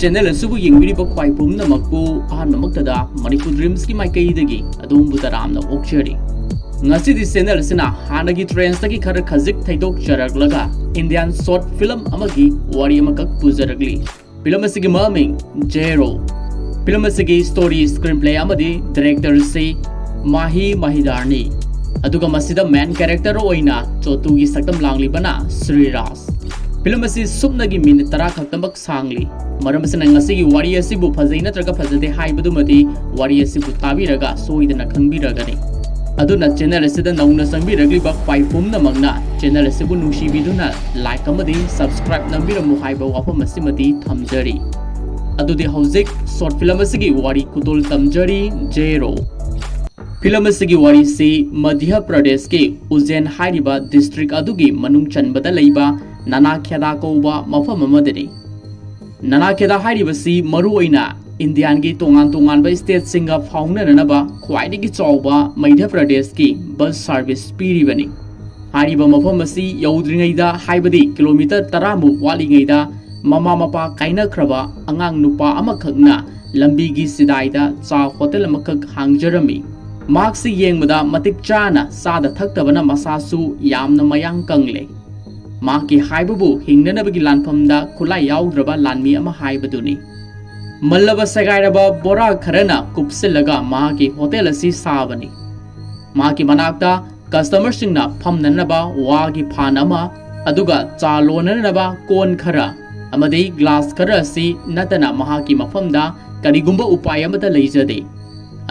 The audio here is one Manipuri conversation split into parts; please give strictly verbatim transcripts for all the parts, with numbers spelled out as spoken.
ꯆꯦꯅꯦꯜ ꯑꯁꯤꯕꯨ ꯌꯦꯡꯕꯤꯔꯤꯕ ꯈ꯭ꯋꯥꯏ ꯄꯨꯝꯅꯃꯛꯄꯨ ꯑꯍꯥꯟꯕꯃꯛꯇꯗ ꯃꯅꯤꯄꯨꯔ ꯗ꯭ꯔꯤꯝꯁꯀꯤ ꯃꯥꯏꯀꯩꯗꯒꯤ ꯑꯗꯣꯝꯕꯨ ꯇꯔꯥꯝꯅ ꯑꯣꯛꯆꯔꯤ꯫ ꯉꯁꯤꯗꯤ ꯆꯦꯅꯦꯜ ꯑꯁꯤꯅ ꯍꯥꯟꯅꯒꯤ ꯇ꯭ꯔꯦꯟꯁꯇꯒꯤ ꯈꯔ ꯈꯖꯤꯛ ꯊꯩꯗꯣꯛꯆꯔꯛꯂꯒ ꯏꯟꯗꯤꯌꯥꯟ ꯁꯣꯔꯠ ꯐꯤꯂꯝ ꯑꯃꯒꯤ ꯋꯥꯔꯤ ꯑꯃꯈꯛ ꯄꯨꯖꯔꯛꯂꯤ꯫ ꯐꯤꯂꯝ ꯑꯁꯤꯒꯤ ꯃꯃꯤꯡ ꯖꯦꯔꯣ꯫ ꯐꯤꯂꯝ ꯑꯁꯤꯒꯤ ꯁ꯭ꯇꯣꯔꯤ, ꯁ꯭ꯀ꯭ꯔꯤꯟ ꯄ꯭ꯂꯦ ꯑꯃꯗꯤ ꯗꯤꯔꯦꯛꯇꯔꯁꯤ ꯃꯥꯍꯤ ꯃꯍꯤꯗꯥꯔꯅꯤ꯫ ꯑꯗꯨꯒ ꯃꯁꯤꯗ ꯃꯦꯟ ꯀꯦꯔꯦꯛꯇꯔ ꯑꯣꯏꯅ ꯆꯣꯇꯨꯒꯤ ꯁꯛꯇꯝ ꯂꯥꯡꯂꯤꯕꯅ ꯁ꯭ꯔꯤꯔꯥꯖ꯫ ꯐꯤꯂꯝ ꯑꯁꯤ ꯁꯨꯞꯅꯒꯤ ꯃꯤꯅꯤꯠ ꯇꯔꯥ ꯈꯛꯇꯃꯛ ꯁꯥꯡꯂꯤ꯫ ꯃꯔꯝ ꯑꯁꯤꯅ ꯉꯁꯤꯒꯤ ꯋꯥꯔꯤ ꯑꯁꯤꯕꯨ ꯐꯖꯩ ꯅꯠꯇ꯭ꯔꯒ ꯐꯖꯗꯦ ꯍꯥꯏꯕꯗꯨꯃꯗꯤ ꯋꯥꯔꯤ ꯑꯁꯤꯕꯨ ꯇꯥꯕꯤꯔꯒ ꯁꯣꯏꯗꯅ ꯈꯪꯕꯤꯔꯒꯅꯤ꯫ ꯑꯗꯨꯅ ꯆꯦꯅꯦꯜ ꯑꯁꯤꯗ ꯅꯧꯅ ꯆꯪꯕꯤꯔꯛꯂꯤꯕ ꯈ꯭ꯋꯥꯏ ꯄꯨꯝꯅꯃꯛꯅ ꯆꯦꯅꯦꯜ ꯑꯁꯤꯕꯨ ꯅꯨꯡꯁꯤꯕꯤꯗꯨꯅ ꯂꯥꯏꯛ ꯑꯃꯗꯤ ꯁꯕꯁꯀ꯭ꯔꯥꯏꯕ ꯅꯝꯕꯤꯔꯝꯃꯨ ꯍꯥꯏꯕ ꯋꯥꯐꯝ ꯑꯁꯤꯃꯗꯤ ꯊꯝꯖꯔꯤ꯫ ꯑꯗꯨꯗꯤ ꯍꯧꯖꯤꯛ ꯁꯣꯔꯠ ꯐꯤꯂꯝ ꯑꯁꯤꯒꯤ ꯋꯥꯔꯤ ꯈꯨꯇꯣꯜ ꯇꯝꯖꯔꯤ, ꯖꯦꯔꯣ꯫ ꯐꯤꯂꯝ ꯑꯁꯤꯒꯤ ꯋꯥꯔꯤꯁꯤ ꯃꯙ꯭ꯌ ꯄ꯭ꯔꯗꯦꯁꯀꯤ ꯎꯖꯦꯟ ꯍꯥꯏꯔꯤꯕ ꯗꯤꯁꯇ꯭ꯔꯤꯛ ꯑꯗꯨꯒꯤ ꯃꯅꯨꯡ ꯆꯟꯕꯗ ꯂꯩꯕ ꯅꯅꯥꯈꯦꯗꯥ ꯀꯧꯕ ꯃꯐꯝ ꯑꯃꯗꯅꯤ꯫ ꯅꯅꯥꯈꯦꯗꯥ ꯍꯥꯏꯔꯤꯕꯁꯤ ꯃꯔꯨꯑꯣꯏꯅ ꯏꯟꯗꯤꯌꯥꯟꯒꯤ ꯇꯣꯉꯥꯟ ꯇꯣꯉꯥꯟꯕ ꯁ꯭ꯇꯦꯠꯁꯤꯡꯒ ꯐꯥꯎꯅꯅꯅꯕ ꯈ꯭ꯋꯥꯏꯗꯒꯤ ꯆꯥꯎꯕ ꯃꯙ꯭ꯌ ꯄ꯭ꯔꯗꯦꯁꯀꯤ ꯕꯁ ꯁꯥꯔꯚꯤꯁ ꯄꯤꯔꯤꯕꯅꯤ꯫ ꯍꯥꯏꯔꯤꯕ ꯃꯐꯝ ꯑꯁꯤ ꯌꯧꯗ꯭ꯔꯤꯉꯩꯗ, ꯍꯥꯏꯕꯗꯤ ꯀꯤꯂꯣꯃꯤꯇꯔ ꯇꯔꯥꯃꯨꯛ ꯋꯥꯠꯂꯤꯉꯩꯗ, ꯃꯃꯥ ꯃꯄꯥ ꯀꯥꯏꯅꯈ꯭ꯔꯕ ꯑꯉꯥꯡ ꯅꯨꯄꯥ ꯑꯃꯈꯛꯅ ꯂꯝꯕꯤꯒꯤ ꯆꯤꯗꯥꯏꯗ ꯆꯥ ꯍꯣꯇꯦꯜ ꯑꯃꯈꯛ ꯍꯥꯡꯖꯔꯝꯃꯤ꯫ ꯃꯍꯥꯛꯁꯤ ꯌꯦꯡꯕꯗ ꯃꯇꯤꯛ ꯆꯥꯅ ꯆꯥꯗ ꯊꯛꯇꯕꯅ ꯃꯁꯥꯁꯨ ꯌꯥꯝꯅ ꯃꯌꯥꯡ ꯀꯪꯂꯦ꯫ ꯃꯍꯥꯛꯀꯤ ꯍꯥꯏꯕꯕꯨ ꯍꯤꯡꯅꯅꯕꯒꯤ ꯂꯥꯟꯐꯝꯗ ꯈꯨꯠꯂꯥꯏ ꯌꯥꯎꯗ꯭ꯔꯕ ꯂꯥꯟꯃꯤ ꯑꯃ ꯍꯥꯏꯕꯗꯨꯅꯤ꯫ ꯃꯜꯂꯕ ꯁꯦꯒꯥꯏꯔꯕ ꯕꯣꯔꯥ ꯈꯔꯅ ꯀꯨꯞꯁꯤꯜꯂꯒ ꯃꯍꯥꯛꯀꯤ ꯍꯣꯇꯦꯜ ꯑꯁꯤ ꯁꯥꯕꯅꯤ꯫ ꯃꯍꯥꯛꯀꯤ ꯃꯅꯥꯛꯇ ꯀꯁꯇꯃꯔꯁꯤꯡꯅ ꯐꯝꯅꯅꯕ ꯋꯥꯒꯤ ꯐꯥꯟ ꯑꯃ, ꯑꯗꯨꯒ ꯆꯥ ꯂꯣꯟꯅꯅꯕ ꯀꯣꯟ ꯈꯔ ꯑꯃꯗꯤ ꯒ꯭ꯂꯥꯁ ꯈꯔ ꯑꯁꯤ ꯅꯠꯇꯅ ꯃꯍꯥꯛꯀꯤ ꯃꯐꯝꯗ ꯀꯔꯤꯒꯨꯝꯕ ꯎꯄꯥꯏ ꯑꯃꯠꯇ ꯂꯩꯖꯗꯦ꯫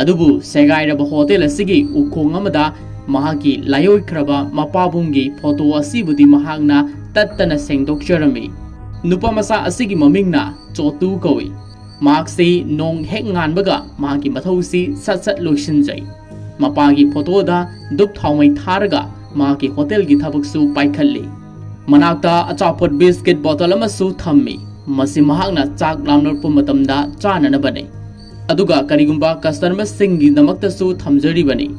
ꯑꯗꯨꯕꯨ ꯁꯦꯒꯥꯏꯔꯕ ꯍꯣꯇꯦꯜ ꯑꯁꯤꯒꯤ ꯎꯈꯣꯡ ꯑꯃꯗ ꯃꯍꯥꯛꯀꯤ ꯂꯥꯏꯑꯣꯏꯈ꯭ꯔꯕ ꯃꯄꯥꯕꯨꯡꯒꯤ ꯐꯣꯇꯣ ꯑꯁꯤꯕꯨꯗꯤ ꯃꯍꯥꯛꯅ ꯇꯠꯇꯅ ꯁꯦꯡꯗꯣꯛꯆꯔꯝꯃꯤ꯫ ꯅꯨꯄꯥ ꯃꯆꯥ ꯑꯁꯤꯒꯤ ꯃꯃꯤꯡꯅ ꯆꯣꯇꯨ ꯀꯧꯏ꯫ ꯃꯍꯥꯛꯁꯤ ꯅꯣꯡ ꯍꯦꯛ ꯉꯥꯟꯕꯒ ꯃꯍꯥꯛꯀꯤ ꯃꯊꯧꯁꯤ ꯁꯠ ꯁꯠ ꯂꯣꯏꯁꯤꯟꯖꯩ꯫ ꯃꯄꯥꯒꯤ ꯐꯣꯇꯣꯗ ꯙꯨꯞ ꯊꯥꯎꯃꯩ ꯊꯥꯔꯒ ꯃꯍꯥꯛꯀꯤ ꯍꯣꯇꯦꯜꯒꯤ ꯊꯕꯛꯁꯨ ꯄꯥꯏꯈꯠꯂꯤ꯫ ꯃꯅꯥꯛꯇ ꯑꯆꯥꯄꯣꯠ ꯕꯤꯁꯀꯤꯠ ꯕꯣꯇꯜ ꯑꯃꯁꯨ ꯊꯝꯃꯤ꯫ ꯃꯁꯤ ꯃꯍꯥꯛꯅ ꯆꯥꯛ ꯂꯥꯝꯂꯛꯄ ꯃꯇꯝꯗ ꯆꯥꯅꯅꯕꯅꯤ꯫ ꯑꯗꯨꯒ ꯀꯔꯤꯒꯨꯝꯕ ꯀꯁꯇꯃꯔꯁꯤꯡꯒꯤꯗꯃꯛꯇꯁꯨ ꯊꯝꯖꯔꯤꯕꯅꯤ꯫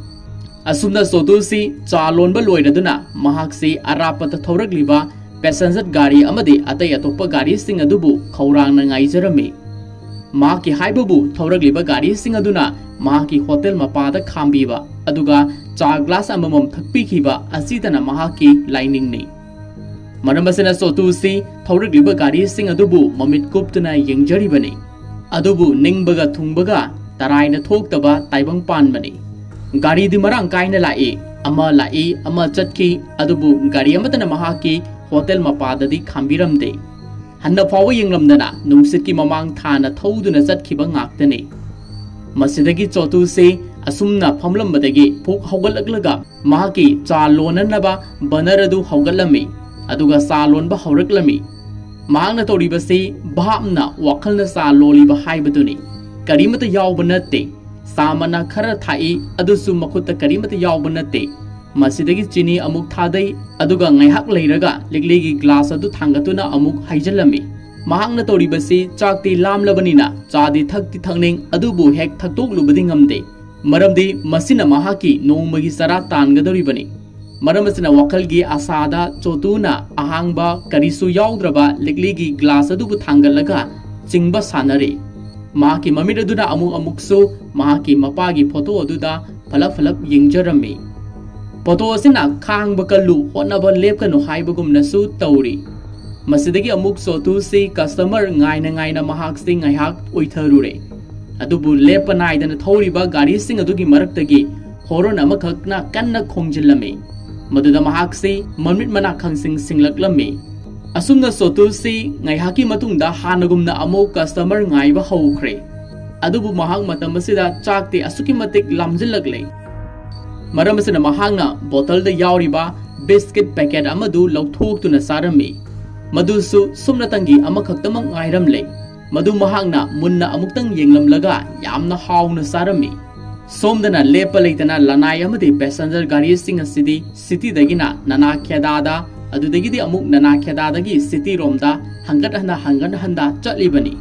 ꯑꯁꯨꯝꯅ ꯆꯣꯇꯨꯁꯤ ꯆꯥ ꯂꯣꯟꯕ ꯂꯣꯏꯔꯗꯨꯅ ꯃꯍꯥꯛꯁꯤ ꯑꯔꯥꯞꯄꯗ ꯊꯧꯔꯛꯂꯤꯕ ꯄꯦꯁꯦꯟꯖꯔ ꯒꯥꯔꯤ ꯑꯃꯗꯤ ꯑꯇꯩ ꯑꯇꯣꯞꯄ ꯒꯥꯔꯤꯁꯤꯡ ꯑꯗꯨꯕꯨ ꯈꯧꯔꯥꯡꯅ ꯉꯥꯏꯖꯔꯝꯃꯤ꯫ ꯃꯍꯥꯛꯀꯤ ꯍꯥꯏꯕꯕꯨ ꯊꯧꯔꯛꯂꯤꯕ ꯒꯥꯔꯤꯁꯤꯡ ꯑꯗꯨꯅ ꯃꯍꯥꯛꯀꯤ ꯍꯣꯇꯦꯜ ꯃꯄꯥꯗ ꯈꯥꯝꯕꯤꯕ, ꯑꯗꯨꯒ ꯆꯥ ꯒ꯭ꯂꯥꯁ ꯑꯃꯃꯝ ꯊꯛꯄꯤꯈꯤꯕ ꯑꯁꯤꯗꯅ ꯃꯍꯥꯛꯀꯤ ꯂꯥꯏꯅꯤꯡꯅꯤ꯫ ꯃꯔꯝ ꯑꯁꯤꯅ ꯆꯣꯇꯨꯁꯤ ꯊꯧꯔꯛꯂꯤꯕ ꯒꯥꯔꯤꯁꯤꯡ ꯑꯗꯨꯕꯨ ꯃꯃꯤꯠ ꯀꯨꯞꯇꯨꯅ ꯌꯦꯡꯖꯔꯤꯕꯅꯤ꯫ ꯑꯗꯨꯕꯨ ꯅꯤꯡꯕꯒ ꯊꯨꯡꯕꯒ ꯇꯔꯥꯏꯅ ꯊꯣꯛꯇꯕ ꯇꯥꯏꯕꯪ ꯄꯥꯟꯕꯅꯤ꯫ ꯒꯥꯔꯤꯗꯤ ꯃꯔꯥꯡ ꯀꯥꯏꯅ ꯂꯥꯛꯏ, ꯑꯃ ꯂꯥꯛꯏ, ꯑꯃ ꯆꯠꯈꯤ, ꯑꯗꯨꯕꯨ ꯒꯥꯔꯤ ꯑꯃꯠꯇꯅ ꯃꯍꯥꯛꯀꯤ ꯍꯣꯇꯦꯜ ꯃꯄꯥꯗꯗꯤ ꯈꯥꯝꯕꯤꯔꯝꯗꯦ꯫ ꯍꯟꯅ ꯐꯥꯎꯕ ꯌꯦꯡꯂꯝꯗꯅ ꯅꯨꯡꯁꯤꯠꯀꯤ ꯃꯃꯥꯡ ꯊꯥꯅ ꯊꯧꯗꯨꯅ ꯆꯠꯈꯤꯕ ꯉꯥꯛꯇꯅꯤ꯫ ꯃꯁꯤꯗꯒꯤ ꯆꯣꯇꯨꯁꯤ ꯑꯁꯨꯝꯅ ꯐꯝꯂꯝꯕꯗꯒꯤ ꯐꯨꯛ ꯍꯧꯒꯠꯂꯛꯂꯒ ꯃꯍꯥꯛꯀꯤ ꯆꯥ ꯂꯣꯟꯅꯅꯕ ꯕꯅꯔ ꯑꯗꯨ ꯍꯧꯒꯠꯂꯝꯃꯤ, ꯑꯗꯨꯒ ꯆꯥ ꯂꯣꯟꯕ ꯍꯧꯔꯛꯂꯝꯃꯤ꯫ ꯃꯍꯥꯛꯅ ꯇꯧꯔꯤꯕꯁꯤ ꯚꯥꯞꯅ ꯋꯥꯈꯜꯅ ꯆꯥ ꯂꯣꯜꯂꯤꯕ ꯍꯥꯏꯕꯗꯨꯅꯤ꯫ ꯀꯔꯤꯃꯠꯇ ꯌꯥꯎꯕ ꯅꯠꯇꯦ꯫ ꯆꯥ ꯃꯅꯥ ꯈꯔ ꯊꯥꯛꯏ, ꯑꯗꯨꯁꯨ ꯃꯈꯨꯠꯇ ꯀꯔꯤꯃꯠꯇ ꯌꯥꯎꯕ ꯅꯠꯇꯦ꯫ ꯃꯁꯤꯗꯒꯤ ꯆꯤꯅꯤ ꯑꯃꯨꯛ ꯊꯥꯗꯩ, ꯑꯗꯨꯒ ꯉꯥꯏꯍꯥꯛ ꯂꯩꯔꯒ ꯂꯤꯛꯂꯤꯒꯤ ꯒ꯭ꯂꯥꯁ ꯑꯗꯨ ꯊꯥꯡꯒꯠꯇꯨꯅ ꯑꯃꯨꯛ ꯍꯩꯖꯤꯜꯂꯝꯃꯤ꯫ ꯃꯍꯥꯛꯅ ꯇꯧꯔꯤꯕꯁꯤ ꯆꯥꯛꯇꯤ ꯂꯥꯝꯂꯕꯅꯤꯅ ꯆꯥꯗꯤ ꯊꯛꯇꯤ ꯊꯛꯅꯤꯡ, ꯑꯗꯨꯕꯨ ꯍꯦꯛ ꯊꯛꯇꯣꯛꯂꯨꯕꯗꯤ ꯉꯝꯗꯦ꯫ ꯃꯔꯝꯗꯤ ꯃꯁꯤꯅ ꯃꯍꯥꯛꯀꯤ ꯅꯣꯡꯃꯒꯤ ꯆꯔꯥ ꯇꯥꯟꯒꯗꯧꯔꯤꯕꯅꯤ꯫ ꯃꯔꯝ ꯑꯁꯤꯅ ꯋꯥꯈꯜꯒꯤ ꯑꯁꯥꯗ ꯆꯣꯇꯨꯅ ꯑꯍꯥꯡꯕ ꯀꯔꯤꯁꯨ ꯌꯥꯎꯗ꯭ꯔꯕ ꯂꯤꯛꯂꯤꯒꯤ ꯒ꯭ꯂꯥꯁ ꯑꯗꯨꯕꯨ ꯊꯥꯡꯒꯠꯂꯒ ꯆꯤꯡꯕ ꯁꯥꯟꯅꯔꯤ꯫ ꯃꯍꯥꯛꯀꯤ ꯃꯃꯤꯠ ꯑꯗꯨꯅ ꯑꯃꯨꯛ ꯑꯃꯨꯛꯁꯨ ꯃꯍꯥꯛꯀꯤ ꯃꯄꯥꯒꯤ ꯐꯣꯇꯣ ꯑꯗꯨꯗ ꯐꯂꯞ ꯐꯂꯞ ꯌꯦꯡꯖꯔꯝꯃꯤ꯫ ꯐꯣꯇꯣ ꯑꯁꯤꯅ "ꯈꯥꯡꯕ ꯀꯜꯂꯨ, ꯍꯣꯠꯅꯕ ꯂꯦꯞꯀꯅꯨ" ꯍꯥꯏꯕꯒꯨꯝꯅꯁꯨ ꯇꯧꯔꯤ꯫ ꯃꯁꯤꯗꯒꯤ ꯑꯃꯨꯛ ꯆꯣꯇꯨꯁꯤ ꯀꯁꯇꯃꯔ ꯉꯥꯏꯅ ꯉꯥꯏꯅ ꯃꯍꯥꯛꯁꯤ ꯉꯥꯏꯍꯥꯛ ꯑꯣꯏꯊꯔꯨꯔꯦ꯫ ꯑꯗꯨꯕꯨ ꯂꯦꯞꯄ ꯅꯥꯏꯗꯅ ꯊꯧꯔꯤꯕ ꯒꯥꯔꯤꯁꯤꯡ ꯑꯗꯨꯒꯤ ꯃꯔꯛꯇꯒꯤ ꯍꯣꯔꯟ ꯑꯃꯈꯛꯅ ꯀꯟꯅ ꯈꯣꯡꯖꯤꯜꯂꯝꯃꯤ꯫ ꯃꯗꯨꯗ ꯃꯍꯥꯛꯁꯤ ꯃꯃꯤꯠ ꯃꯅꯥ ꯈꯪꯁꯤꯡ ꯁꯤꯡꯂꯛꯂꯝꯃꯤ꯫ ꯑꯁꯨꯝꯅ ꯆꯣꯇꯨꯁꯤ ꯉꯥꯏꯍꯥꯛꯀꯤ ꯃꯇꯨꯡꯗ ꯍꯥꯟꯅꯒꯨꯝꯅ ꯑꯃꯨꯛ ꯀꯁꯇꯃꯔ ꯉꯥꯏꯕ ꯍꯧꯈ꯭ꯔꯦ꯫ ꯑꯗꯨꯕꯨ ꯃꯍꯥꯛ ꯃꯇꯝ ꯑꯁꯤꯗ ꯆꯥꯛꯇꯤ ꯑꯁꯨꯛꯀꯤ ꯃꯇꯤꯛ ꯂꯥꯝꯖꯤꯜꯂꯛꯂꯦ꯫ ꯃꯔꯝ ꯑꯁꯤꯅ ꯃꯍꯥꯛꯅ ꯕꯣꯇꯜꯗ ꯌꯥꯎꯔꯤꯕ ꯕꯤꯁꯀꯤꯠ ꯄꯦꯀꯦꯠ ꯑꯃꯗꯨ ꯂꯧꯊꯣꯛꯇꯨꯅ ꯆꯥꯔꯝꯃꯤ꯫ ꯃꯗꯨꯁꯨ ꯁꯨꯞꯅꯇꯪꯒꯤ ꯑꯃꯈꯛꯇꯃꯛ ꯉꯥꯏꯔꯝꯂꯦ꯫ ꯃꯗꯨ ꯃꯍꯥꯛꯅ ꯃꯨꯟꯅ ꯑꯃꯨꯛꯇꯪ ꯌꯦꯡꯂꯝꯂꯒ ꯌꯥꯝꯅ ꯍꯥꯎꯅ ꯆꯥꯔꯝꯃꯤ꯫ ꯁꯣꯝꯗꯅ ꯂꯦꯞꯄ ꯂꯩꯇꯅ ꯂꯅꯥꯏ ꯑꯃꯗꯤ ꯄꯦꯁꯦꯟꯖꯔ ꯒꯥꯔꯤꯁꯤꯡ ꯑꯁꯤꯗꯤ ꯁꯤꯇꯤꯗꯒꯤꯅ ꯅꯅꯥ ꯈꯦꯗꯥꯗ, ꯑꯗꯨꯗꯒꯤꯗꯤ ꯑꯃꯨꯛ ꯅꯅꯥ ꯈꯦꯗꯥꯗꯒꯤ ꯁꯤꯇꯤꯔꯣꯝꯗ ꯍꯪꯒꯠ ꯍꯟꯗ, ꯍꯪꯒꯠ ꯍꯟꯗ ꯆꯠꯂꯤꯕꯅꯤ꯫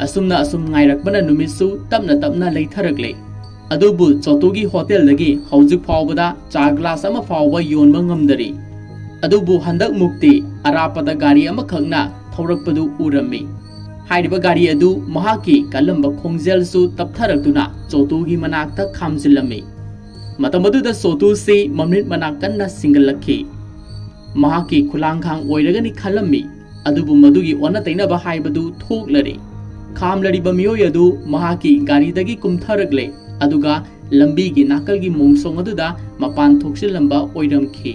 ꯑꯁꯨꯝꯅ ꯑꯁꯨꯝ ꯉꯥꯏꯔꯛꯄꯅ ꯅꯨꯃꯤꯠꯁꯨ ꯇꯞꯅ ꯇꯞꯅ ꯂꯩꯊꯔꯛꯂꯦ꯫ ꯑꯗꯨꯕꯨ ꯆꯣꯇꯨꯒꯤ ꯍꯣꯇꯦꯜꯗꯒꯤ ꯍꯧꯖꯤꯛ ꯐꯥꯎꯕꯗ ꯆꯥ ꯒ꯭ꯂꯥꯁ ꯑꯃ ꯐꯥꯎꯕ ꯌꯣꯟꯕ ꯉꯝꯗꯔꯤ꯫ ꯑꯗꯨꯕꯨ ꯍꯟꯗꯛ ꯃꯨꯛꯇꯤ ꯑꯔꯥꯞꯄꯗ ꯒꯥꯔꯤ ꯑꯃꯈꯛꯅ ꯊꯧꯔꯛꯄꯗꯨ ꯎꯔꯝꯃꯤ꯫ ꯍꯥꯏꯔꯤꯕ ꯒꯥꯔꯤ ꯑꯗꯨ ꯃꯍꯥꯛꯀꯤ ꯀꯜꯂꯝꯕ ꯈꯣꯡꯖꯦꯜꯁꯨ ꯇꯞꯊꯔꯛꯇꯨꯅ ꯆꯣꯇꯨꯒꯤ ꯃꯅꯥꯛꯇ ꯈꯥꯝꯖꯤꯜꯂꯝꯃꯤ꯫ ꯃꯇꯝ ꯑꯗꯨꯗ ꯆꯣꯇꯨꯁꯤ ꯃꯃꯤꯠ ꯃꯅꯥ ꯀꯟꯅ ꯁꯤꯡꯒꯠꯂꯛꯈꯤ꯫ ꯃꯍꯥꯛꯀꯤ ꯈꯨꯂꯥꯡꯈꯥꯡ ꯑꯣꯏꯔꯒꯅꯤ ꯈꯜꯂꯝꯃꯤ, ꯑꯗꯨꯕꯨ ꯃꯗꯨꯒꯤ ꯑꯣꯟꯅ ꯇꯩꯅꯕ ꯍꯥꯏꯕꯗꯨ ꯊꯣꯛꯂꯔꯦ꯫ ꯈꯥꯝꯂꯔꯤꯕ ꯃꯤꯑꯣꯏ ꯑꯗꯨ ꯃꯍꯥꯛꯀꯤ ꯒꯥꯔꯤꯗꯒꯤ ꯀꯨꯝꯊꯔꯛꯂꯦ, ꯑꯗꯨꯒ ꯂꯝꯕꯤꯒꯤ ꯅꯥꯀꯜꯒꯤ ꯃꯣꯡꯁꯣꯡ ꯑꯗꯨꯗ ꯃꯄꯥꯟ ꯊꯣꯛꯆꯤꯜꯂꯝꯕ ꯑꯣꯏꯔꯝꯈꯤ꯫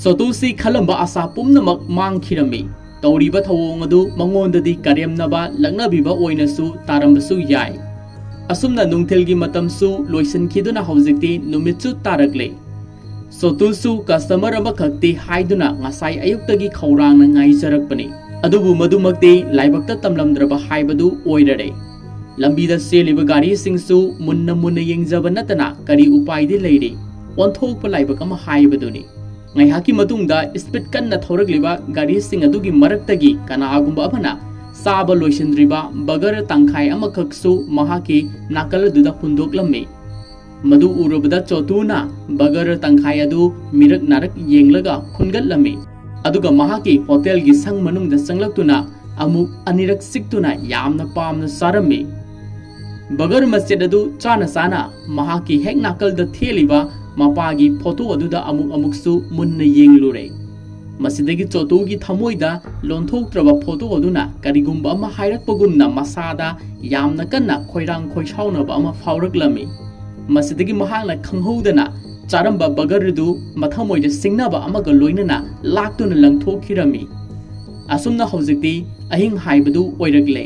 ꯆꯣꯇꯨꯁꯤ ꯈꯜꯂꯝꯕ ꯑꯁꯥ ꯄꯨꯝꯅꯃꯛ ꯃꯥꯡꯈꯤꯔꯝꯃꯤ꯫ ꯇꯧꯔꯤꯕ ꯊꯧꯑꯣꯡ ꯑꯗꯨ ꯃꯉꯣꯟꯗꯗꯤ ꯀꯔꯦꯝꯅꯕ ꯂꯛꯅꯕꯤꯕ ꯑꯣꯏꯅꯁꯨ ꯇꯥꯔꯝꯕꯁꯨ ꯌꯥꯏ꯫ ꯑꯁꯨꯝꯅ ꯅꯨꯡꯊꯤꯜꯒꯤ ꯃꯇꯝꯁꯨ ꯂꯣꯏꯁꯤꯟꯈꯤꯗꯨꯅ ꯍꯧꯖꯤꯛꯇꯤ ꯅꯨꯃꯤꯠꯁꯨ ꯇꯥꯔꯛꯂꯦ꯫ ꯆꯣꯇꯨꯁꯨ ꯀꯁꯇꯃꯔ ꯑꯃꯈꯛꯇꯤ ꯍꯥꯏꯗꯨꯅ ꯉꯁꯥꯏ ꯑꯌꯨꯛꯇꯒꯤ ꯈꯧꯔꯥꯡꯅ ꯉꯥꯏꯖꯔꯛꯄꯅꯤ꯫ ꯑꯗꯨꯕꯨ ꯃꯗꯨꯃꯛꯇꯤ ꯂꯥꯏꯕꯛꯇ ꯇꯝꯂꯝꯗ꯭ꯔꯕ ꯍꯥꯏꯕꯗꯨ ꯑꯣꯏꯔꯔꯦ꯫ ꯂꯝꯕꯤꯗ ꯆꯦꯜꯂꯤꯕ ꯒꯥꯔꯤꯁꯤꯡꯁꯨ ꯃꯨꯟꯅ ꯃꯨꯟꯅ ꯌꯦꯡꯖꯕ ꯅꯠꯇꯅ ꯀꯔꯤ ꯎꯄꯥꯏꯗꯤ ꯂꯩꯔꯤ? ꯑꯣꯟꯊꯣꯛꯄ ꯂꯥꯏꯕꯛ ꯑꯃ ꯍꯥꯏꯕꯗꯨꯅꯤ꯫ ꯉꯥꯏꯍꯥꯛꯀꯤ ꯃꯇꯨꯡꯗ ꯏꯁꯄꯤꯠ ꯀꯟꯅ ꯊꯧꯔꯛꯂꯤꯕ ꯒꯥꯔꯤꯁꯤꯡ ꯑꯗꯨꯒꯤ ꯃꯔꯛꯇꯒꯤ ꯀꯅꯥꯒꯨꯝꯕ ꯑꯃꯅ ꯆꯥꯕ ꯂꯣꯏꯁꯤꯟꯗ꯭ꯔꯤꯕ ꯕꯒꯔ ꯇꯪꯈꯥꯏ ꯑꯃꯈꯛꯁꯨ ꯃꯍꯥꯛꯀꯤ ꯅꯥꯀꯜ ꯑꯗꯨꯗ ꯍꯨꯟꯗꯣꯛꯂꯝꯃꯤ꯫ ꯃꯗꯨ ꯎꯔꯨꯕꯗ ꯆꯣꯇꯨꯅ ꯕꯒꯔ ꯇꯪꯈꯥꯏ ꯑꯗꯨ ꯃꯤꯔꯛ ꯅꯥꯔꯛ ꯌꯦꯡꯂꯒ ꯈꯨꯟꯒꯠꯂꯝꯃꯤ꯫ ꯑꯗꯨꯒ ꯃꯍꯥꯛꯀꯤ ꯍꯣꯇꯦꯜꯒꯤ ꯁꯪ ꯃꯅꯨꯡꯗ ꯆꯪꯂꯛꯇꯨꯅ ꯑꯃꯨꯛ ꯑꯅꯤꯔꯛ ꯆꯤꯛꯇꯨꯅ ꯌꯥꯝꯅ ꯄꯥꯝꯅ ꯆꯥꯔꯝꯃꯤ꯫ ꯕꯒꯔ ꯃꯆꯦꯠ ꯑꯗꯨ ꯆꯥꯅ ꯆꯥꯅ ꯃꯍꯥꯛꯀꯤ ꯍꯦꯛ ꯅꯥꯀꯜꯗ ꯊꯦꯜꯂꯤꯕ ꯃꯄꯥꯒꯤ ꯐꯣꯇꯣ ꯑꯗꯨꯗ ꯑꯃꯨꯛ ꯑꯃꯨꯛꯁꯨ ꯃꯨꯟꯅ ꯌꯦꯡꯂꯨꯔꯦ꯫ ꯃꯁꯤꯗꯒꯤ ꯆꯣꯇꯨꯒꯤ ꯊꯃꯣꯏꯗ ꯂꯣꯟꯊꯣꯛꯇ꯭ꯔꯕ ꯐꯣꯇꯣ ꯑꯗꯨꯅ ꯀꯔꯤꯒꯨꯝꯕ ꯑꯃ ꯍꯥꯏꯔꯛꯄꯒꯨꯝꯅ ꯃꯁꯥꯗ ꯌꯥꯝꯅ ꯀꯟꯅ ꯈꯣꯏꯔꯥꯡ ꯈꯣꯏꯁꯥꯎꯅꯕ ꯑꯃ ꯐꯥꯎꯔꯛꯂꯝꯃꯤ꯫ ꯃꯁꯤꯗꯒꯤ ꯃꯍꯥꯛꯅ ꯈꯪꯍꯧꯗꯅ ꯆꯥꯔꯝꯕ ꯕꯒꯔ ꯑꯗꯨ ꯃꯊꯃꯣꯏꯗ ꯁꯤꯡꯅꯕ ꯑꯃꯒ ꯂꯣꯏꯅꯅ ꯂꯥꯛꯇꯨꯅ ꯂꯪꯊꯣꯛꯈꯤꯔꯝꯃꯤ꯫ ꯑꯁꯨꯝꯅ ꯍꯧꯖꯤꯛꯇꯤ ꯑꯍꯤꯡ ꯍꯥꯏꯕꯗꯨ ꯑꯣꯏꯔꯛꯂꯦ꯫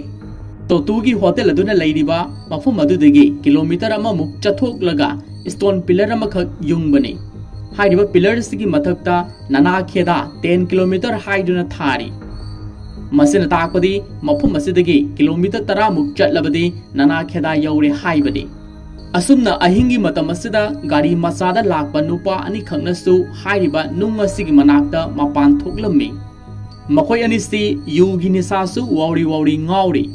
ꯆꯣꯇꯨꯒꯤ ꯍꯣꯇꯦꯜ ꯑꯗꯨꯅ ꯂꯩꯔꯤꯕ ꯃꯐꯝ ꯑꯗꯨꯗꯒꯤ ꯀꯤꯂꯣꯃꯤꯇꯔ ꯑꯃꯃꯨꯛ ꯆꯠꯊꯣꯛꯂꯒ ꯁ꯭ꯇꯣꯟ ꯄꯤꯂꯔ ꯑꯃꯈꯛ ꯌꯨꯡꯕꯅꯤ꯫ ꯍꯥꯏꯔꯤꯕ ꯄꯤꯂꯔ ꯑꯁꯤꯒꯤ ꯃꯊꯛꯇ ꯅꯅꯥ ꯈꯦꯗꯥ ꯇꯦꯟ ꯀꯤꯂꯣꯃꯤꯇꯔ ꯍꯥꯏꯗꯨꯅ ꯊꯥꯔꯤ꯫ ꯃꯁꯤꯅ ꯇꯥꯛꯄꯗꯤ ꯃꯐꯝ ꯑꯁꯤꯗꯒꯤ ꯀꯤꯂꯣꯃꯤꯇꯔ ꯇꯔꯥꯃꯨꯛ ꯆꯠꯂꯕꯗꯤ ꯅꯅꯥ ꯈꯦꯗꯥ ꯌꯧꯔꯦ ꯍꯥꯏꯕꯅꯤ꯫ ꯑꯁꯨꯝꯅ ꯑꯍꯤꯡꯒꯤ ꯃꯇꯝ ꯑꯁꯤꯗ ꯒꯥꯔꯤ ꯃꯆꯥꯗ ꯂꯥꯛꯄ ꯅꯨꯄꯥ ꯑꯅꯤꯈꯛꯅꯁꯨ ꯍꯥꯏꯔꯤꯕ ꯅꯨꯡ ꯑꯁꯤꯒꯤ ꯃꯅꯥꯛꯇ ꯃꯄꯥꯟ ꯊꯣꯛꯂꯝꯃꯤ꯫ ꯃꯈꯣꯏ ꯑꯅꯤꯁꯤ ꯌꯨꯒꯤ ꯅꯤꯁꯥꯁꯨ ꯋꯥꯎꯔꯤ ꯋꯥꯎꯔꯤ ꯉꯥꯎꯔꯤ꯫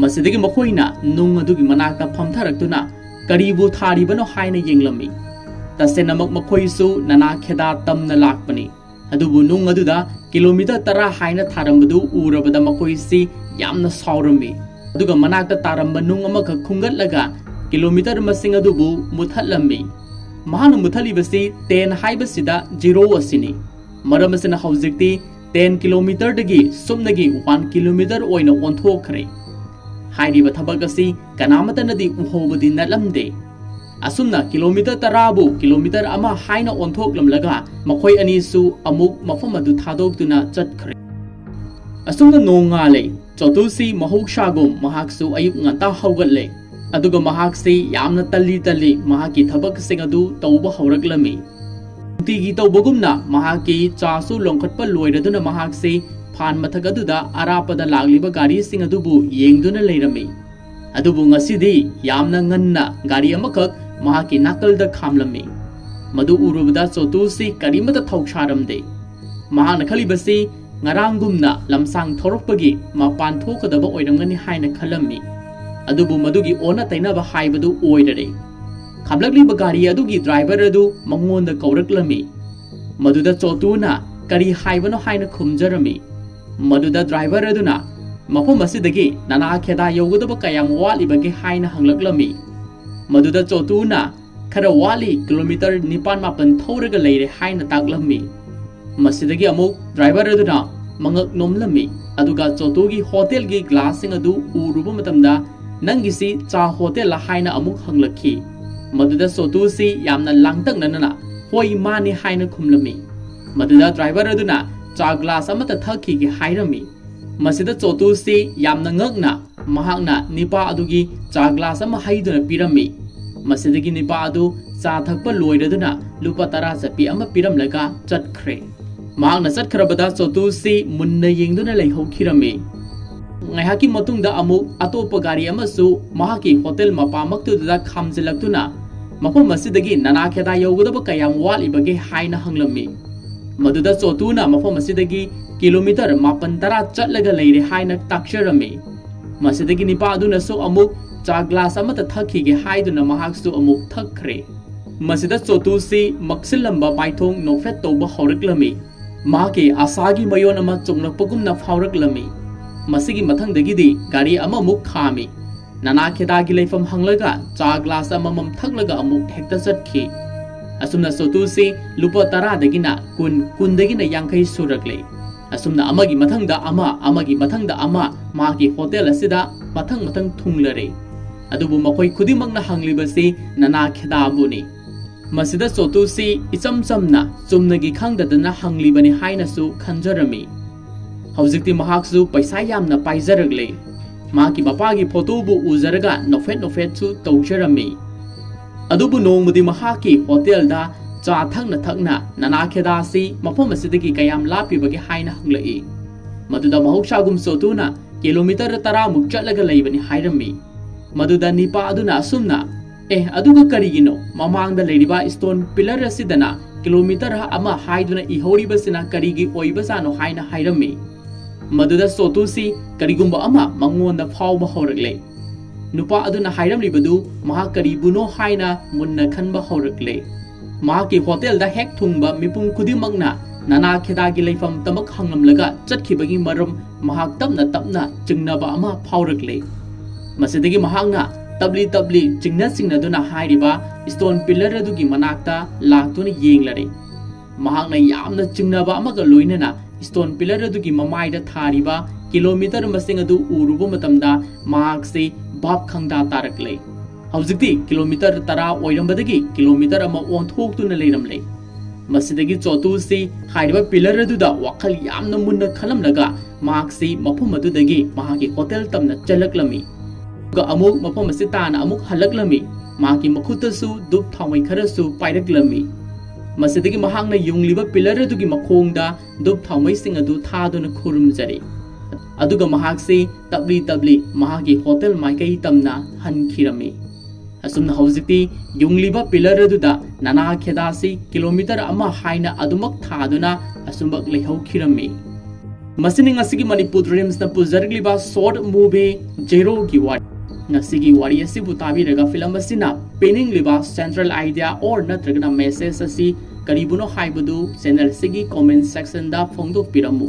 ꯃꯁꯤꯗꯒꯤ ꯃꯈꯣꯏꯅ ꯅꯨꯡ ꯑꯗꯨꯒꯤ ꯃꯅꯥꯛꯇ ꯐꯝꯊꯔꯛꯇꯨꯅ ꯀꯔꯤꯕꯨ ꯊꯥꯔꯤꯕꯅꯣ ꯍꯥꯏꯅ ꯌꯦꯡꯂꯝꯃꯤ꯫ ꯇꯁꯦꯡꯅꯃꯛ ꯃꯈꯣꯏꯁꯨ ꯅꯅꯥ ꯈꯦꯗꯥ ꯇꯝꯅ ꯂꯥꯛꯄꯅꯤ꯫ ꯑꯗꯨꯕꯨ ꯅꯨꯡ ꯑꯗꯨꯗ ꯀꯤꯂꯣꯃꯤꯇꯔ ꯇꯔꯥ ꯍꯥꯏꯅ ꯊꯥꯔꯝꯕꯗꯨ ꯎꯔꯕꯗ ꯃꯈꯣꯏꯁꯤ ꯌꯥꯝꯅ ꯁꯥꯎꯔꯝꯃꯤ꯫ ꯑꯗꯨꯒ ꯃꯅꯥꯛꯇ ꯇꯥꯔꯝꯕ ꯅꯨꯡ ꯑꯃꯈꯛ ꯈꯨꯝꯒꯠꯂꯒ ꯀꯤꯂꯣꯃꯤꯇꯔ ꯃꯁꯤꯡ ꯑꯗꯨꯕꯨ ꯃꯨꯊꯠꯂꯝꯃꯤ꯫ ꯃꯍꯥꯛꯅ ꯃꯨꯊꯠꯂꯤꯕꯁꯤ ꯇꯦꯟ ꯍꯥꯏꯕꯁꯤꯗ ꯖꯤꯔꯣ ꯑꯁꯤꯅꯤ꯫ ꯃꯔꯝ ꯑꯁꯤꯅ ꯍꯧꯖꯤꯛꯇꯤ ꯇꯦꯟ ꯀꯤꯂꯣꯃꯤꯇꯔꯗꯒꯤ ꯁꯨꯞꯅꯒꯤ ꯋꯥꯟ ꯀꯤꯂꯣꯃꯤꯇꯔ ꯑꯣꯏꯅ ꯑꯣꯟꯊꯣꯛꯈ꯭ꯔꯦ꯫ ꯍꯥꯏꯔꯤꯕ ꯊꯕꯛ ꯑꯁꯤ ꯀꯅꯥꯃꯠꯇꯅꯗꯤ ꯎꯍꯧꯕꯗꯤ ꯅꯠꯂꯝꯗꯦ꯫ ꯑꯁꯨꯝꯅ ꯀꯤꯂꯣꯃꯤꯇꯔ ꯇꯔꯥꯕꯨ ꯀꯤꯂꯣꯃꯤꯇꯔ ꯑꯃ ꯍꯥꯏꯅ ꯑꯣꯟꯊꯣꯛꯂꯝꯂꯒ ꯃꯈꯣꯏ ꯑꯅꯤꯁꯨ ꯑꯃꯨꯛ ꯃꯐꯝ ꯑꯗꯨ ꯊꯥꯗꯣꯛꯇꯨꯅ ꯆꯠꯈ꯭ꯔꯦ꯫ ꯑꯁꯨꯝꯅ ꯅꯣꯡꯉꯥꯜꯂꯦ꯫ ꯆꯣꯇꯨꯁꯤ ꯃꯍꯧꯁꯥꯒꯨꯝ ꯃꯍꯥꯛꯁꯨ ꯑꯌꯨꯛ ꯉꯟꯇꯥ ꯍꯧꯒꯠꯂꯦ꯫ ꯑꯗꯨꯒ ꯃꯍꯥꯛꯁꯤ ꯌꯥꯝꯅ ꯇꯜꯂꯤ ꯇꯜꯂꯤ ꯃꯍꯥꯛꯀꯤ ꯊꯕꯛꯁꯤꯡ ꯑꯗꯨ ꯇꯧꯕ ꯍꯧꯔꯛꯂꯝꯃꯤ꯫ ꯅꯨꯡꯇꯤꯒꯤ ꯇꯧꯕꯒꯨꯝꯅ ꯃꯍꯥꯛꯀꯤ ꯆꯥꯁꯨ ꯂꯣꯟꯈꯠꯄ ꯂꯣꯏꯔꯗꯨꯅ ꯃꯍꯥꯛꯁꯤ ꯐꯥꯟ ꯃꯊꯛ ꯑꯗꯨꯗ ꯑꯔꯥꯞꯄꯗ ꯂꯥꯛꯂꯤꯕ ꯒꯥꯔꯤꯁꯤꯡ ꯑꯗꯨꯕꯨ ꯌꯦꯡꯗꯨꯅ ꯂꯩꯔꯝꯃꯤ꯫ ꯑꯗꯨꯕꯨ ꯉꯁꯤꯗꯤ ꯌꯥꯝꯅ ꯉꯟꯅ ꯒꯥꯔꯤ ꯑꯃꯈꯛ ꯃꯍꯥꯛꯀꯤ ꯅꯥꯀꯜꯗ ꯈꯥꯝꯂꯝꯃꯤ꯫ ꯃꯗꯨ ꯎꯔꯨꯕꯗ ꯆꯣꯇꯨꯁꯤ ꯀꯔꯤꯃꯠꯇ ꯊꯧꯁꯥꯔꯝꯗꯦ꯫ ꯃꯍꯥꯛꯅ ꯈꯜꯂꯤꯕꯁꯤ ꯉꯔꯥꯡꯒꯨꯝꯅ ꯂꯝꯁꯥꯡ ꯊꯧꯔꯛꯄꯒꯤ ꯃꯄꯥꯟ ꯊꯣꯛꯀꯗꯕ ꯑꯣꯏꯔꯝꯒꯅꯤ ꯍꯥꯏꯅ ꯈꯜꯂꯝꯃꯤ꯫ ꯑꯗꯨꯕꯨ ꯃꯗꯨꯒꯤ ꯑꯣꯟꯅ ꯇꯩꯅꯕ ꯍꯥꯏꯕꯗꯨ ꯑꯣꯏꯔꯔꯦ꯫ ꯈꯥꯝꯂꯛꯂꯤꯕ ꯒꯥꯔꯤ ꯑꯗꯨꯒꯤ ꯗ꯭ꯔꯥꯏꯚꯔ ꯑꯗꯨ ꯃꯉꯣꯟꯗ ꯀꯧꯔꯛꯂꯝꯃꯤ꯫ ꯃꯗꯨꯗ ꯆꯣꯇꯨꯅ ꯀꯔꯤ ꯍꯥꯏꯕꯅꯣ ꯍꯥꯏꯅ ꯈꯨꯝꯖꯔꯝꯃꯤ꯫ ꯃꯗꯨꯗ ꯗ꯭ꯔꯥꯏꯚꯔ ꯑꯗꯨꯅ ꯃꯐꯝ ꯑꯁꯤꯗꯒꯤ ꯅꯅꯥ ꯈꯦꯗꯥ ꯌꯧꯒꯗꯕ ꯀꯌꯥꯝ ꯋꯥꯠꯂꯤꯕꯒꯦ ꯍꯥꯏꯅ ꯍꯪꯂꯛꯂꯝꯃꯤ꯫ ꯃꯗꯨꯗ ꯆꯣꯇꯨꯅ ꯈꯔ ꯋꯥꯠꯂꯤ, ꯀꯤꯂꯣꯃꯤꯇꯔ ꯅꯤꯄꯥꯟ ꯃꯥꯄꯟ ꯊꯧꯔꯒ ꯂꯩꯔꯦ ꯍꯥꯏꯅ ꯇꯥꯛꯂꯝꯃꯤ꯫ ꯃꯁꯤꯗꯒꯤ ꯑꯃꯨꯛ ꯗ꯭ꯔꯥꯏꯚꯔ ꯑꯗꯨꯅ ꯃꯉꯛ ꯅꯣꯝꯂꯝꯃꯤ, ꯑꯗꯨꯒ ꯆꯣꯇꯨꯒꯤ ꯍꯣꯇꯦꯜꯒꯤ ꯒ꯭ꯂꯥꯁꯁꯤꯡ ꯑꯗꯨ ꯎꯔꯨꯕ ꯃꯇꯝꯗ, "ꯅꯪꯒꯤꯁꯤ ꯆꯥ ꯍꯣꯇꯦꯜꯂ?" ꯍꯥꯏꯅ ꯑꯃꯨꯛ ꯍꯪꯂꯛꯈꯤ꯫ ꯃꯗꯨꯗ ꯆꯣꯇꯨꯁꯤ ꯌꯥꯝꯅ ꯂꯥꯡꯇꯛꯅꯅ, "ꯍꯣꯏ, ꯃꯥꯅꯤ" ꯍꯥꯏꯅ ꯈꯨꯝꯂꯝꯃꯤ꯫ ꯃꯗꯨꯗ ꯗ꯭ꯔꯥꯏꯚꯔ ꯑꯗꯨꯅ ꯆꯥ ꯒ꯭ꯂꯥꯁ ꯑꯃꯠꯇ ꯊꯛꯈꯤꯒꯦ ꯍꯥꯏꯔꯝꯃꯤ꯫ ꯃꯁꯤꯗ ꯆꯣꯇꯨꯁꯤ ꯌꯥꯝꯅ ꯉꯛꯅ ꯃꯍꯥꯛꯅ ꯅꯤꯄꯥ ꯑꯗꯨꯒꯤ ꯆꯥ ꯒ꯭ꯂꯥꯁ ꯑꯃ ꯍꯩꯗꯨꯅ ꯄꯤꯔꯝꯃꯤ꯫ ꯃꯁꯤꯗꯒꯤ ꯅꯤꯄꯥ ꯑꯗꯨ ꯆꯥ ꯊꯛꯄ ꯂꯣꯏꯔꯗꯨꯅ ꯂꯨꯄꯥ ꯇꯔꯥ ꯆꯠꯄꯤ ꯑꯃ ꯄꯤꯔꯝꯂꯒ ꯆꯠꯈ꯭ꯔꯦ꯫ ꯃꯍꯥꯛꯅ ꯆꯠꯈ꯭ꯔꯕꯗ ꯆꯣꯇꯨꯁꯤ ꯃꯨꯟꯅ ꯌꯦꯡꯗꯨꯅ ꯂꯩꯍꯧꯈꯤꯔꯝꯃꯤ꯫ ꯉꯥꯏꯍꯥꯛꯀꯤ ꯃꯇꯨꯡꯗ ꯑꯃꯨꯛ ꯑꯇꯣꯞꯄ ꯒꯥꯔꯤ ꯑꯃꯁꯨ ꯃꯍꯥꯛꯀꯤ ꯍꯣꯇꯦꯜ ꯃꯄꯥꯃꯛꯇꯨꯗ ꯈꯥꯝꯖꯤꯜꯂꯛꯇꯨꯅ ꯃꯐꯝ ꯑꯁꯤꯗꯒꯤ ꯅꯅꯥ ꯈꯦꯗꯥ ꯌꯧꯒꯗꯕ ꯀꯌꯥꯝ ꯋꯥꯠꯂꯤꯕꯒꯦ ꯍꯥꯏꯅ ꯍꯪꯂꯝꯃꯤ꯫ ꯃꯗꯨꯗ ꯆꯣꯇꯨꯅ ꯃꯐꯝ ꯑꯁꯤꯗꯒꯤ ꯀꯤꯂꯣꯃꯤꯇꯔ ꯃꯥꯄꯟ ꯇꯔꯥ ꯆꯠꯂꯒ ꯂꯩꯔꯦ ꯍꯥꯏꯅ ꯇꯥꯛꯆꯔꯝꯃꯤ꯫ ꯃꯁꯤꯗꯒꯤ ꯅꯤꯄꯥ ꯑꯗꯨꯅꯁꯨ ꯑꯃꯨꯛ ꯆꯥ ꯒ꯭ꯂꯥꯁ ꯑꯃꯠꯇ ꯊꯛꯈꯤꯒꯦ ꯍꯥꯏꯗꯨꯅ ꯃꯍꯥꯛꯁꯨ ꯑꯃꯨꯛ ꯊꯛꯈ꯭ꯔꯦ꯫ ꯃꯁꯤꯗ ꯆꯣꯇꯨꯁꯤ ꯃꯛꯁꯤꯜꯂꯝꯕ ꯃꯥꯏꯊꯣꯡ ꯅꯣꯛꯐꯦꯠ ꯇꯧꯕ ꯍꯧꯔꯛꯂꯝꯃꯤ꯫ ꯃꯍꯥꯛꯀꯤ ꯑꯥꯁꯥꯒꯤ ꯃꯌꯣꯟ ꯑꯃ ꯆꯣꯡꯂꯛꯄꯒꯨꯝꯅ ꯐꯥꯎꯔꯛꯂꯝꯃꯤ꯫ ꯃꯁꯤꯒꯤ ꯃꯊꯪꯗꯒꯤꯗꯤ ꯒꯥꯔꯤ ꯑꯃꯃꯨꯛ ꯈꯥꯝꯃꯤ꯫ ꯅꯅꯥ ꯈꯦꯗꯥꯒꯤ ꯂꯩꯐꯝ ꯍꯪꯂꯒ ꯆꯥ ꯒ꯭ꯂꯥꯁ ꯑꯃꯃꯝ ꯊꯛꯂꯒ ꯑꯃꯨꯛ ꯍꯦꯛꯇ ꯆꯠꯈꯤ꯫ ꯑꯁꯨꯝꯅ ꯆꯣꯇꯨꯁꯤ ꯂꯨꯄꯥ ꯇꯔꯥꯗꯒꯤꯅ ꯀꯨꯟ, ꯀꯨꯟꯗꯒꯤꯅ ꯌꯥꯡꯈꯩ ꯁꯨꯔꯛꯂꯦ꯫ ꯑꯁꯨꯝꯅ ꯑꯃꯒꯤ ꯃꯊꯪꯗ ꯑꯃ, ꯑꯃꯒꯤ ꯃꯊꯪꯗ ꯑꯃ ꯃꯍꯥꯛꯀꯤ ꯍꯣꯇꯦꯜ ꯑꯁꯤꯗ ꯃꯊꯪ ꯃꯊꯪ ꯊꯨꯡꯂꯔꯦ꯫ ꯑꯗꯨꯕꯨ ꯃꯈꯣꯏ ꯈꯨꯗꯤꯡꯃꯛꯅ ꯍꯪꯂꯤꯕꯁꯤ ꯅꯅꯥ ꯈꯦꯗꯥꯕꯨꯅꯤ꯫ ꯃꯁꯤꯗ ꯆꯣꯇꯨꯁꯤ ꯏꯆꯝ ꯆꯝꯅ ꯆꯨꯝꯅꯒꯤ ꯈꯪꯗꯗꯅ ꯍꯪꯂꯤꯕꯅꯤ ꯍꯥꯏꯅꯁꯨ ꯈꯟꯖꯔꯝꯃꯤ꯫ ꯍꯧꯖꯤꯛꯇꯤ ꯃꯍꯥꯛꯁꯨ ꯄꯩꯁꯥ ꯌꯥꯝꯅ ꯄꯥꯏꯖꯔꯛꯂꯦ꯫ ꯃꯍꯥꯛꯀꯤ ꯃꯄꯥꯒꯤ ꯐꯣꯇꯣꯕꯨ ꯎꯖꯔꯒ ꯅꯣꯛꯐꯦꯠ ꯅꯣꯛꯐꯦꯠꯁꯨ ꯇꯧꯖꯔꯝꯃꯤ꯫ ꯑꯗꯨꯕꯨ ꯅꯣꯡꯃꯗꯤ ꯃꯍꯥꯛꯀꯤ ꯍꯣꯇꯦꯜꯗ ꯆꯥ ꯊꯛꯅ ꯊꯛꯅ ꯅꯅꯥ ꯈꯦꯗꯥꯁꯤ ꯃꯐꯝ ꯑꯁꯤꯗꯒꯤ ꯀꯌꯥꯝ ꯂꯥꯞꯄꯤꯕꯒꯦ ꯍꯥꯏꯅ ꯍꯪꯂꯛꯏ꯫ ꯃꯗꯨꯗ ꯃꯍꯧꯁꯥꯒꯨꯝ ꯆꯣꯇꯨꯅ ꯀꯤꯂꯣꯃꯤꯇꯔ ꯇꯔꯥꯃꯨꯛ ꯆꯠꯂꯒ ꯂꯩꯕꯅꯤ ꯍꯥꯏꯔꯝꯃꯤ꯫ ꯃꯗꯨꯗ ꯅꯤꯄꯥ ꯑꯗꯨꯅ ꯑꯁꯨꯝꯅ, "ꯑꯦ, ꯑꯗꯨꯒ ꯀꯔꯤꯒꯤꯅꯣ ꯃꯃꯥꯡꯗ ꯂꯩꯔꯤꯕ ꯁ꯭ꯇꯣꯟ ꯄꯤꯂꯔ ꯑꯁꯤꯗꯅ ꯀꯤꯂꯣꯃꯤꯇꯔ ꯑꯃ ꯍꯥꯏꯗꯨꯅ ꯏꯍꯧꯔꯤꯕꯁꯤꯅ ꯀꯔꯤꯒꯤ ꯑꯣꯏꯕꯖꯥꯠꯅꯣ?" ꯍꯥꯏꯅ ꯍꯥꯏꯔꯝꯃꯤ꯫ ꯃꯗꯨꯗ ꯆꯣꯇꯨꯁꯤ ꯀꯔꯤꯒꯨꯝꯕ ꯑꯃ ꯃꯉꯣꯟꯗ ꯐꯥꯎꯕ ꯍꯧꯔꯛꯂꯦ꯫ ꯅꯨꯄꯥ ꯑꯗꯨꯅ ꯍꯥꯏꯔꯝꯂꯤꯕꯗꯨ ꯃꯍꯥꯛ ꯀꯔꯤꯕꯨꯅꯣ ꯍꯥꯏꯅ ꯃꯨꯟꯅ ꯈꯟꯕ ꯍꯧꯔꯛꯂꯦ꯫ ꯃꯍꯥꯛꯀꯤ ꯍꯣꯇꯦꯜꯗ ꯍꯦꯛ ꯊꯨꯡꯕ ꯃꯤꯄꯨꯝ ꯈꯨꯗꯤꯡꯃꯛꯅ ꯅꯅꯥ ꯈꯦꯗꯥꯒꯤ ꯂꯩꯐꯝ ꯇꯃꯛ ꯍꯪꯂꯝꯂꯒ ꯆꯠꯈꯤꯕꯒꯤ ꯃꯔꯝ ꯃꯍꯥꯛ ꯇꯞꯅ ꯇꯞꯅ ꯆꯤꯡꯅꯕ ꯑꯃ ꯐꯥꯎꯔꯛꯂꯦ꯫ ꯃꯁꯤꯗꯒꯤ ꯃꯍꯥꯛꯅ ꯇꯞꯂꯤ ꯇꯞꯂꯤ ꯆꯤꯡꯅ ꯆꯤꯡꯅꯗꯨꯅ ꯍꯥꯏꯔꯤꯕ ꯁ꯭ꯇꯣꯟ ꯄꯤꯂꯔ ꯑꯗꯨꯒꯤ ꯃꯅꯥꯛꯇ ꯂꯥꯛꯇꯨꯅ ꯌꯦꯡꯂꯔꯦ꯫ ꯃꯍꯥꯛꯅ ꯌꯥꯝꯅ ꯆꯤꯡꯅꯕ ꯑꯃꯒ ꯂꯣꯏꯅꯅ ꯁ꯭ꯇꯣꯟ ꯄꯤꯂꯔ ꯑꯗꯨꯒꯤ ꯃꯃꯥꯏꯗ ꯊꯥꯔꯤꯕ ꯀꯤꯂꯣꯃꯤꯇꯔ ꯃꯁꯤꯡ ꯑꯗꯨ ꯎꯔꯨꯕ ꯃꯇꯝꯗ ꯃꯍꯥꯛꯁꯤ ꯚꯥꯞ ꯈꯪꯗ ꯇꯥꯔꯛꯂꯦ꯫ ꯍꯧꯖꯤꯛꯇꯤ ꯀꯤꯂꯣꯃꯤꯇꯔ ꯇꯔꯥ ꯑꯣꯏꯔꯝꯕꯗꯒꯤ ꯀꯤꯂꯣꯃꯤꯇꯔ ꯑꯃ ꯑꯣꯟꯊꯣꯛꯇꯨꯅ ꯂꯩꯔꯝꯂꯦ꯫ ꯃꯁꯤꯗꯒꯤ ꯆꯣꯇꯨꯁꯤ ꯍꯥꯏꯔꯤꯕ ꯄꯤꯂꯔ ꯑꯗꯨꯗ ꯋꯥꯈꯜ ꯌꯥꯝꯅ ꯃꯨꯟꯅ ꯈꯜꯂꯝꯂꯒ ꯃꯍꯥꯛꯁꯤ ꯃꯐꯝ ꯑꯗꯨꯗꯒꯤ ꯃꯍꯥꯛꯀꯤ ꯍꯣꯇꯦꯜ ꯇꯝꯅ ꯆꯠꯂꯛꯂꯝꯃꯤ꯫ ꯑꯗꯨꯒ ꯑꯃꯨꯛ ꯃꯐꯝ ꯑꯁꯤ ꯇꯥꯅ ꯑꯃꯨꯛ ꯍꯜꯂꯛꯂꯝꯃꯤ꯫ ꯃꯍꯥꯛꯀꯤ ꯃꯈꯨꯠꯇꯁꯨ ꯙꯨꯞ ꯊꯥꯎꯃꯩ ꯈꯔꯁꯨ ꯄꯥꯏꯔꯛꯂꯝꯃꯤ꯫ ꯃꯁꯤꯗꯒꯤ ꯃꯍꯥꯛꯅ ꯌꯨꯡꯂꯤꯕ ꯄꯤꯂꯔ ꯑꯗꯨꯒꯤ ꯃꯈꯣꯡꯗ ꯙꯨꯞ ꯊꯥꯎꯃꯩꯁꯤꯡ ꯑꯗꯨ ꯊꯥꯗꯨꯅ ꯈꯨꯔꯨꯝꯖꯔꯤ꯫ ꯑꯗꯨꯒ ꯃꯍꯥꯛꯁꯤ ꯇꯞꯂꯤ ꯇꯞꯂꯤ ꯃꯍꯥꯛꯀꯤ ꯍꯣꯇꯦꯜ ꯃꯥꯏꯀꯩ ꯇꯝꯅ ꯍꯟꯈꯤꯔꯝꯃꯤ꯫ ꯑꯁꯨꯝꯅ ꯍꯧꯖꯤꯛꯇꯤ ꯌꯨꯡꯂꯤꯕ ꯄꯤꯂꯔ ꯑꯗꯨꯗ ꯅꯅꯥ ꯈꯦꯗꯥꯁꯤ ꯀꯤꯂꯣꯃꯤꯇꯔ ꯑꯃ ꯍꯥꯏꯅ ꯑꯗꯨꯃꯛ ꯊꯥꯗꯨꯅ ꯑꯁꯨꯝꯃꯛ ꯂꯩꯍꯧꯈꯤꯔꯝꯃꯤ꯫ ꯃꯁꯤꯅꯤ ꯉꯁꯤꯒꯤ ꯃꯅꯤꯄꯨꯔ ꯗ꯭ꯔꯤꯝꯁꯅ ꯄꯨꯖꯔꯛꯂꯤꯕ ꯁꯣꯔꯠ ꯃꯨꯚꯤ ꯖꯦꯔꯣꯒꯤ ꯋꯥꯔꯤ꯫ ꯉꯁꯤꯒꯤ ꯋꯥꯔꯤ ꯑꯁꯤꯕꯨ ꯇꯥꯕꯤꯔꯒ ꯐꯤꯂꯝ ꯑꯁꯤꯅ ꯄꯤꯅꯤꯡꯂꯤꯕ ꯁꯦꯟꯇ꯭ꯔꯦꯜ ꯑꯥꯏꯗꯤꯌꯥ ꯑꯣꯔ ꯅꯠꯇ꯭ꯔꯒꯅ ꯃꯦꯁꯦꯖ ꯑꯁꯤ ꯀꯔꯤꯕꯨꯅꯣ ꯍꯥꯏꯕꯗꯨ ꯆꯦꯅꯦꯜ ꯑꯁꯤꯒꯤ ꯀꯣꯃꯦꯟ ꯁꯦꯛꯁꯟꯗ ꯐꯣꯡꯗꯣꯛꯄꯤꯔꯝꯃꯨ꯫